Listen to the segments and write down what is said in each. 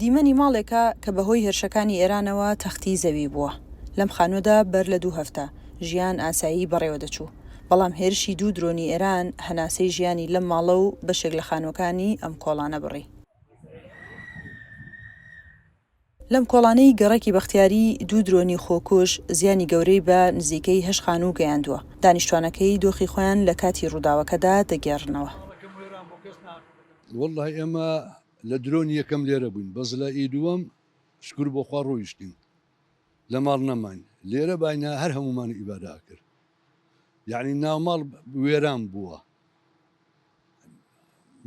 دیمەنی ماڵێکە کە بەهۆی هێرشەکانی ئێرانەوە تەختی زەوی بووە. لەم خانووەدا بەر لە دوو هەفتە، ژیان ئاسایی بەڕێوەدەچوو. بەڵام هێرشی دوو درۆنی ئێران هەناسەی ژیانی لەم ماڵە و بەشێک لە خانووەکانی ئەم کۆڵانە بڕی. لەم کۆڵانەی گەڕەکی بەختیاری دوو درۆنی خۆکوژ زیانی گەورەی بە نزیکەی هەشت خانوو گەیاندووە، دانیشتوانەکەی دۆخی خۆیان لە کاتی ڕووداوەکەدا دەگێڕنەوە. وەڵڵاهی ئێمە لە درۆنی یەکەم لێرە بووین بەس لە ئی دووەم شکور بۆ خوا ڕۆیشتین لە ماڵ نەماین لێرە باینە هەر هەموومان ئیبادە ئەکرد یعنی ناوماڵ وێران بووە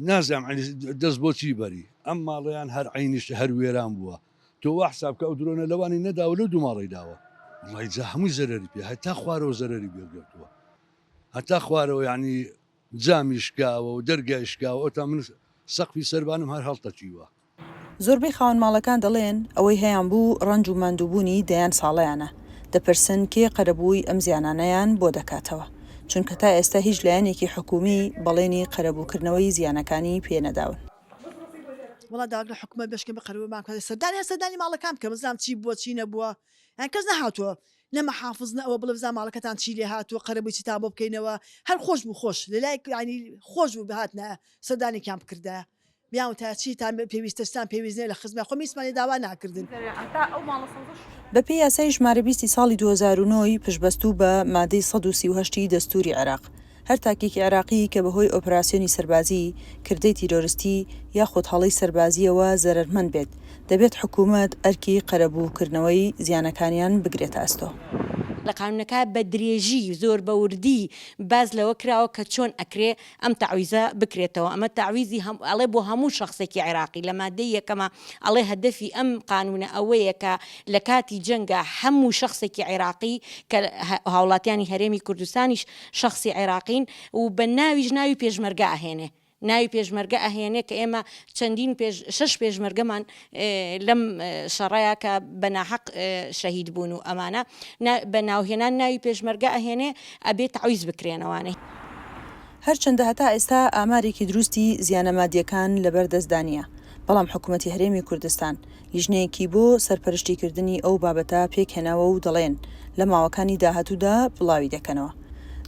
نازانم عەنی دەست بۆ چی بەری ئەم ماڵەیان هەر عینیش هەر وێران بووە تۆ وا حساب کە ئەو درۆنە لەوانی نەداوە لەو دوو ماڵەی داوە وڵی جا هەمووی زەرەری پێ هەتا خوارەوە زەرەری بێگرتووە هەتا خوارەوە یعنی جامی شکاوە و دەرگای شکاوە ئەوتا من سەقفی سەربانم هەر هەڵتەکیوە. زۆربەی خاوەن ماڵەکان دەڵێن، ئەوەی هەیانبوو ڕەنج و ماندووبوونی دەیان ساڵەیانە، دەپرسن کێ قەرەبووی ئەم زیانانەیان بۆ دەکاتەوە، چونکە تا ئێستا هیچ لایەنێکی حکوومی بەڵێنی قەرەبووکردنەوەی زیانەکانی پێ نەداون. وەڵا داوا لە حکومەت بەشکەم قەرەبوومان بکات سەردانی هەر سەردانی ماڵەکان بکەم بزانم چی بووە چی نەبووە یان کەس نەهاتووە نە مەحافز نە ئەوە بڵێ بزانم ماڵەکەتان چی لێ هاتووە قەرەبووی چیتان بۆ بکەینەوە هەر خۆش بوو خۆش لەلایەک یانی خۆش بوو بهاتنایە سەردانێکیان بکردایە بیانوتایە چیتان پێویستە چتان پێویست نیە لە خزمە خۆم هیچمان لێ داوا ناکردن. بەپێی یاسای ژمارە 20 ی ساڵی 2009 ی پشتبەستوو بە مادەی 138 ی دەستووری عێراق، هەر تاکێکی عێراقی کە بەهۆی ئۆپراسیۆنی سەربازی، کردەی تیرۆرستی یاخود هەڵەی سەربازییەوە زەرەرمەند بێت، دەبێت حکوومەت ئەرکی قەرەبووکردنەوەی زیانەکانیان بگرێتە ئەستۆ. لە قانونەکە بە درێژی زۆر بە وردی باس لەوە کراوە کە چۆن ئەکرێ ئەم تەعویزە بکرێتەوە ئەمە تەعویزی هەم ئەڵێ بۆ هەموو شەخسێکی عێراقی لە مادەی یەکەما ئەڵێ هەدەفی ئەم قانونە ئەوەیە کە لە کاتی جەنگا هەموو شەخسێکی عێراقی کە هاوڵاتیانی هەرێمی کوردستانیش شەخسی عێراقین و بە ناویش ناوی پێشمەرگە ئەهێنێ ناوی پێشمەرگە ئەهێنێ کە ئێمە چەندین پێش شەش پێشمەرگەمان لەم شەڕەیە کە بە ناحەق شەهید بوون و ئەمانە بە ناوهێنان ناوی پێشمەرگە ئەهێنێ ئەبێ تەعویز بکرێنەوانێ. هەرچەندە هەتا ئێستا ئامارێکی دروستی زیانە مادییەکان لەبەر دەستدا نییە، بەڵام حکومەتی هەرێمی کوردستان لیژنەیەکی بۆ سەرپەرشتیکردنی ئەو بابەتە پێکهێناوە و دەڵێن لە ماوەکانی داهاتوودا بڵاوی دەکەنەوە.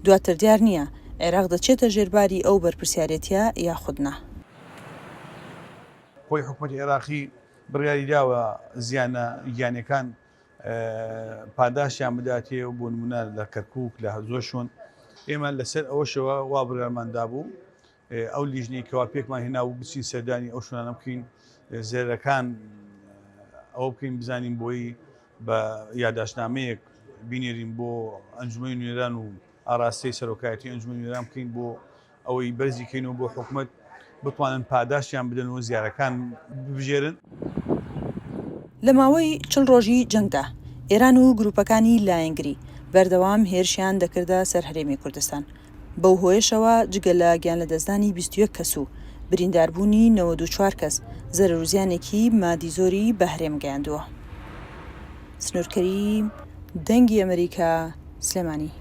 دواتر دیار نییە عێراق دەچێتە ژێر باری ئەو بەرپرسیارێتییە یاخود نا. خۆی حکومەتی عێراقی بڕیاری داوە زیانە گیانیەکان پاداشتیان بداتێ و بۆ نمونە لە کەرکوک لە زۆر شوێن ئێمە لەسەر ئەوەشەوە وا بڕیارمان دابوو ئەو لیژنەی کەوا پێکمان هێنابوو بچین سەردانی ئەو شوێنانە بکەین زێرەکان ئەوە بکەین بزانین بۆی بە یاداشتنامەیەک بینێرین بۆ ئەنجومەنی نوێنەران و ئاراستەی سەرۆکایەتی ئەنجومەنی نوێنەران بکەین بۆ ئەوەی بەرزی کەینەوە بۆ حکومەت بتوانن پاداشتیان بدەن و زیارەکان ببژێرن. لە ماوەی 40 ڕۆژی جەنگدا، ئێران و گروپەکانی لایەنگری بەردەوام هێرشیان دەکردە سەر هەرێمی کوردستان، بەو هۆیەشەوە جگە لە گیانلەدەستدانی 21 کەس و برینداربوونی 94 کەس، زەرەر و زیانێکی مادی زۆری بە هەرێم گەیاندووە. سنوور کەریم، دەنگی ئەمەریکا، سلێمانی.